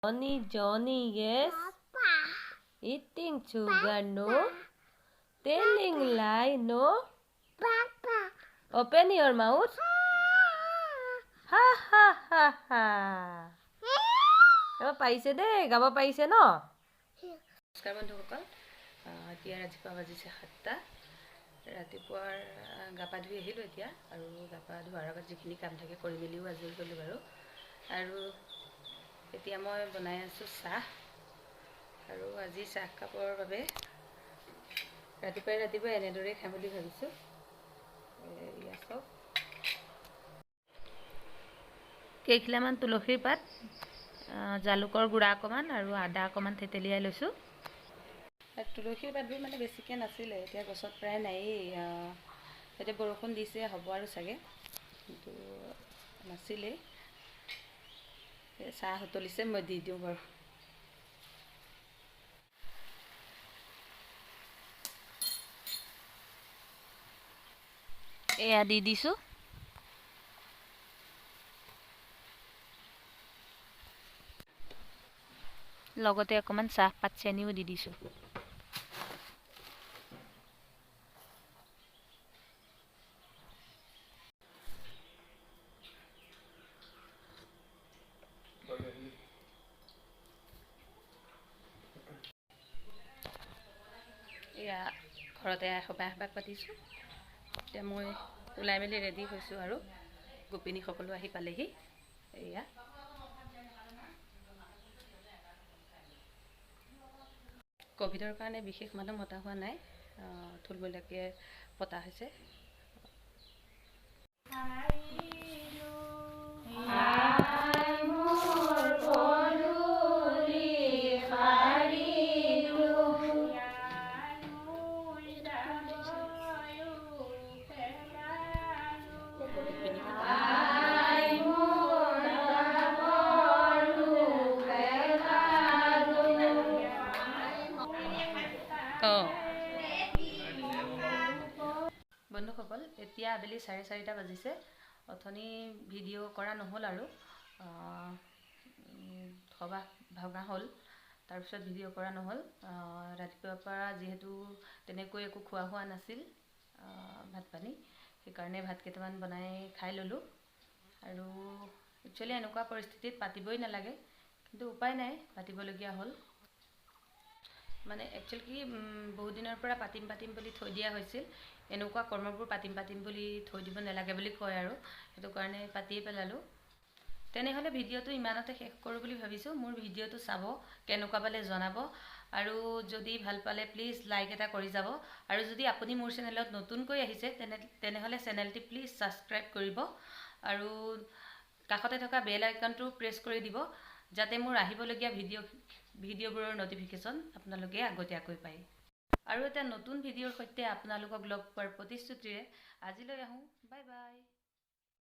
Johnny, Johnny, yes. Eating sugar, no. Telling lie, no. Open your mouth. Ha ha ha ha. পাৰিছে দেই, গাব পাৰিছে ন। নমস্কাৰ বন্ধুসকল, এতিয়া ৰাতিপুৱা বাজিছে 7টা। ৰাতিপুৱাৰ গা পা ধুই আহিলোঁ এতিয়া, আৰু গা পা ধোৱাৰ আগত যিখিনি কাম থাকে কৰি মেলিও আজৰি গ'লোঁ বাৰু। আৰু এতিয়া মই বনাই আছোঁ চাহ। আৰু আজি চাহ কাপৰ বাবে ৰাতিপুৱাই ৰাতিপুৱাই এনেদৰেই খাম বুলি ভাবিছোঁ। এয়া চাওক, কেইখিলামান তুলসীৰ পাত, জালুকৰ গুড়া অকণমান আৰু আদা অকণমান থেতেলিয়াই লৈছোঁ। তুলসীৰ পাতবোৰ মানে বেছিকৈ নাছিলে, এতিয়া গছত প্ৰায় নায়েই। এতিয়া বৰষুণ দিছে হ'ব আৰু চাগে, কিন্তু নাছিলেই। চাহ উতলিছে, মই দি দিওঁ বাৰু। এয়া দি দিছোঁ। লগতে অকণমান চাহপাত চেনিও দি দিছোঁ। এয়া ঘৰতে সবাহ এভাগ পাতিছোঁ। এতিয়া মই ওলাই মেলি ৰেডি হৈছোঁ আৰু গোপিনীসকলো আহি পালেহি। এয়া ক'ভিডৰ কাৰণে বিশেষ মানুহ মতা হোৱা নাই, থুলমূলীয়াকৈ পতা হৈছে। বন্ধুসকল, এতিয়া আবেলি 4:30 বাজিছে। অথনি ভিডিঅ' কৰা নহ'ল আৰু সবাহ ভঙা হ'ল, তাৰপিছত ভিডিঅ' কৰা নহ'ল। ৰাতিপুৱাৰ পৰা যিহেতু তেনেকৈ একো খোৱা হোৱা নাছিল, ভাত পানী, সেইকাৰণে ভাত কেইটামান বনাই খাই ল'লোঁ। আৰু একচুৱেলি এনেকুৱা পৰিস্থিতিত পাতিবই নালাগে, কিন্তু উপায় নাই, পাতিবলগীয়া হ'ল। মানে একচুৱেলি কি, বহুত দিনৰ পৰা পাতিম পাতিম বুলি থৈ দিয়া হৈছিল। এনেকুৱা কৰ্মবোৰ পাতিম পাতিম বুলি থৈ দিব নালাগে বুলি কয় আৰু সেইটো কাৰণে পাতিয়ে পেলালোঁ। তেনেহ'লে ভিডিঅ'টো ইমানতে শেষ কৰোঁ বুলি ভাবিছোঁ। মোৰ ভিডিঅ'টো চাব, কেনেকুৱা পালে জনাব, আৰু যদি ভাল পালে প্লিজ লাইক এটা কৰি যাব। আৰু যদি আপুনি মোৰ চেনেলত নতুনকৈ আহিছে তেনেহ'লে চেনেলটি প্লিজ ছাবস্ক্ৰাইব কৰিব আৰু কাষতে থকা বেল আইকনটো প্ৰেছ কৰি দিব, যাতে মোৰ আহিবলগীয়া ভিডিঅ'বোৰৰ ন'টিফিকেশ্যন আপোনালোকে আগতীয়াকৈ পায়। আৰু এটা নতুন ভিডিঅ'ৰ সৈতে আপোনালোকক লগ পোৱাৰ প্ৰতিশ্ৰুতিৰে আজিলৈ আহোঁ। Bye bye.